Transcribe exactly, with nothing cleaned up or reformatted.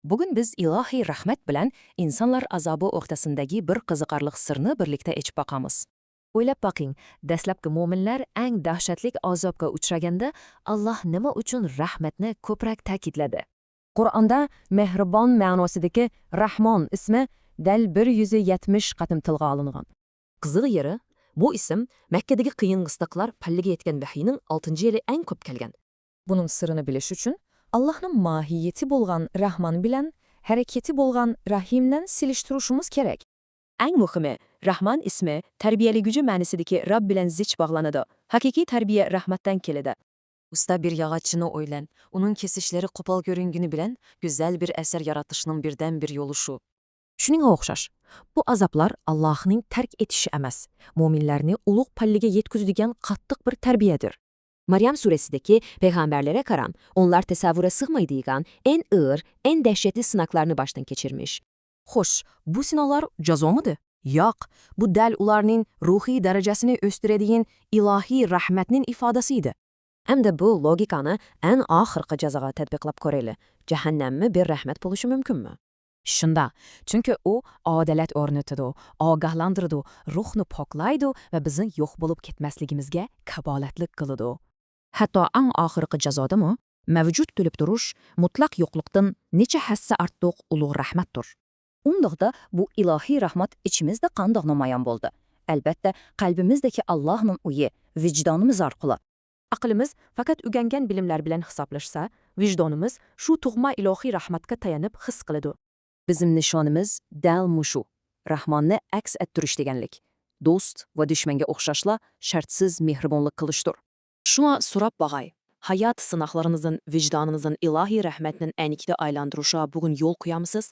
بۈگۈن بىز ئىلاھىي رەھمەت بىلەن ئىنسانلار ئازابى ئوتتۇرىسىندىكى بىر قىزىقارلىق سىرنى بىرلىكتە ئېچىپ باقىمىز. ئويلاپ باقىڭ، دەسلەپكى مۆمىنلەر ئەڭ دەھشەتلىك ئازابقا ئۇچرىغاندا، ئاللاھ نېمە ئۈچۈن رەھمەتنى كۆپرەك تەكىتلىدى؟ قۇرئاندا مېھرىبان مەنىسىدىكى رەھمان ئىسمى دەل بىر يۈز يەتمىش قېتىم تىلغا ئالىنغان. قىزىق يېرى، بۇ ئىسىم مەككىدىكى قىيىن قىستاقلار پەللىگە يەتكەن ۋەھىينىڭ ئالتىنچى يىلى ئەڭ كۆپ كەلگەن. بۇنىڭ سىرىنى بىلىش ئۈچۈن، ئاللاھنىڭ ماھىيىتى بولغان رەھمان بىلەن ھەرىكىتى بولغان رەھىمنى سېلىشتۇرۇشىمىز كېرەك. ئەڭ مۇھىمى، رەھمان ئىسمى تەربىيەلىگۈچى مەنىسىدىكى رەب بىلەن زىچ باغلىنىدۇ. ھەقىقىي تەربىيە رەھمەتتىن كېلىدۇ. ئۇستا بىر ياغاچچىنى ئويلان، ئۇنىڭ كېسىشلىرى قوپال كۆرۈنگىنى بىلەن، گۈزەل بىر ئەسەر يارىتىشنىڭ بىردەنبىر يولى شۇ. شۇنىڭغا ئوخشاش، بۇ ئازابلار ئاللاھنىڭ تەرك ئېتىشى ئەمەس، مۆمىنلەرنى ئۇلۇغ پەللىگە يەتكۈزىدىغان قاتتىق بىر تەربىيەدۇر. مەريەم سۈرىسىدىكى پەيغەمبەرلەرگە قارا، ئۇلار تەسەۋۋۇرغا سىغمايدىغان ئەڭ ئېغىر، ئەڭ دەھشەتلىك سىناقلارنى باشتىن كەچۈرمىش. خوش، بۇ سىناقلار جازامىدى؟ ياق، بۇ دەل ئۇلارنىڭ روھىي دەرىجىسىنى ئۆستۈرىدىغان ئىلاھىي رەھمەتنىڭ ئىپادىسى ئىدى. ئەمدى بۇ لوگىكانى ئەڭ ئاخىرقى جازاغا تەتبىقلاپ كۆرەيلى. جەھەننەممۇ بىر رەھمەت بولۇشى مۇمكىنمۇ؟ شۇنداق، چۈنكى ئۇ ئادالەت ئورنىتىدۇ، ئاگاھلاندۇرىدۇ، روھنى پاكلايدۇ ۋە بىزنىڭ يوق بولۇپ كەتمەسلىكىمىزگە كاپالەتلىك قىلىدۇ. ھەتتا ئەڭ ئاخىرقى جازادىمۇ مەۋجۇت بولۇپ تۇرۇش مۇتلەق يوقلۇقتىن نەچچە ھەسسە ئارتۇق ئۇلۇغ رەھمەتتۇر. ئۇنداقتا بۇ ئىلاھىي رەھمەت ئىچىمىزدە قانداق نامايان بولدى؟ ئەلبەتتە، قەلبىمىزدىكى ئاللاھنىڭ ئۆيى، ۋىجدانىمىز ئارقىلىق. ئەقلىمىز پەقەت ئۆگەنگەن بىلىملەر بىلەن ھېسابلاشسا، ۋىجدانىمىز شۇ تۇغما ئىلاھىي رەھمەتكە تايىنىپ ھېس قىلىدۇ. بىزنىڭ نىشانىمىز دەل مۇشۇ، رەھماننى ئەكس ئەتتۈرۈش دېگەنلىك، دوست ۋە دۈشمەنگە ئوخشاشلا شەرتسىز مېھرىبانلىق قىلىشتۇر. شۇڭا سوراپ باقاي، ھايات سىناقلىرىمىزدىن ۋىجدانىمىزنىڭ ئىلاھىي رەھمەتنىڭ ئەينىكىگە ئايلاندۇرۇشىغا بۈگۈن يول قويامسىز؟